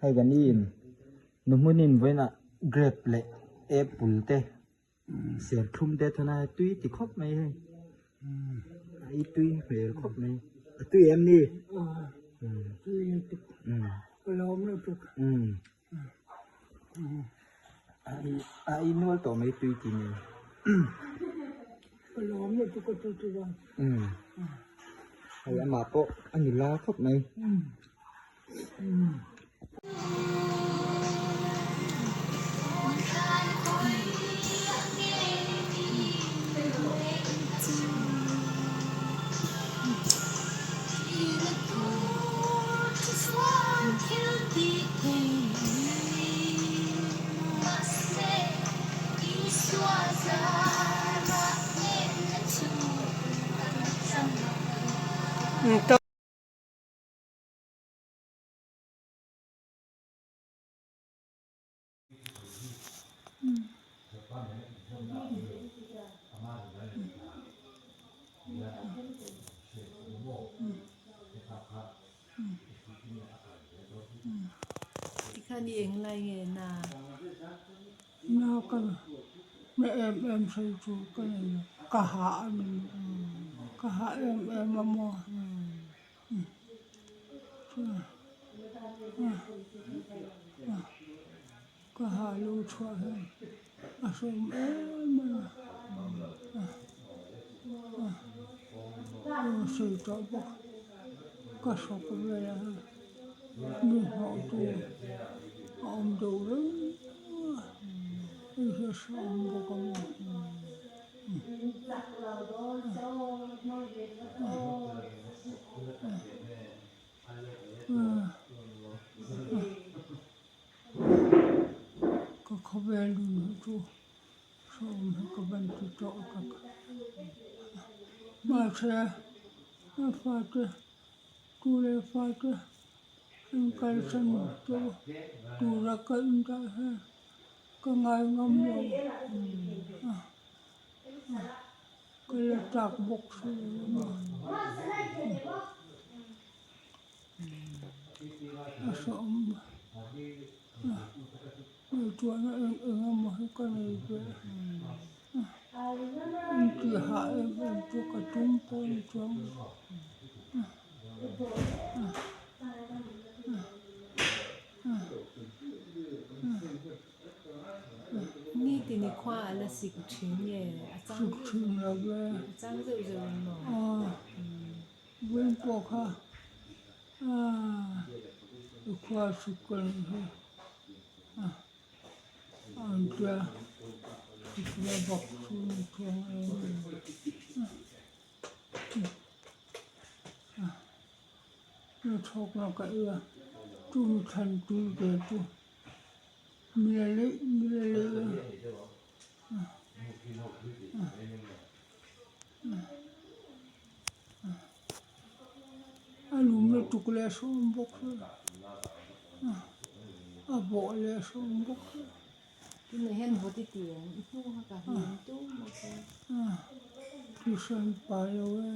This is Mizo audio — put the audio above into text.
Hei kan in nu hmunin vawiinah grape leh apple te serthlum te thana tui ti khawp mai hei a ei tui hmel khawp mai a tui em ni a ei nual tawh mai tui ti nen. Hei amah pawh a ni la khawp mai. Tikhan i eng lai nge na? Na ka na em em sawi tur ka nei lo, ka hah a ni ka hah em em a maw. Ka ha lo chhuah hian a sawm em em a, a sawi tawh bawk ka hrawk vel a mi hnawh tu a awm deuh reng a hei hi a hrehawm bawk a maw. Ka khawvel nun hi chu hrehawm hi ka van ti tawh tak. Mahse a fate tu leh fate an kalsan chu tura ka indah hian ka ngai ngam lo a. Ka la chak bawk si lo a a hrehawm ngaihtuahna eng eng emaw hi ka nei ve a in tih hah em em chu ka tum pawh a ni chuang lo. Ni tini khua a la sik thin nge a chang Sik thin lo ve. A chang zeuh zeuh in maw? Aw, vawiin pawh kha i khua sik ka nih hi a an tia sik la bak chu ni chuang lo a. Na thawk na ka ei a, chumi thlan tui ve chu mi la leih mi la leih a a lum lutuk leh sawm bawk a a bawh leh sawm bawk a. Tunah hian vawt i ti ang i hnung kha ka hlim tum a. Thisen pai lo e.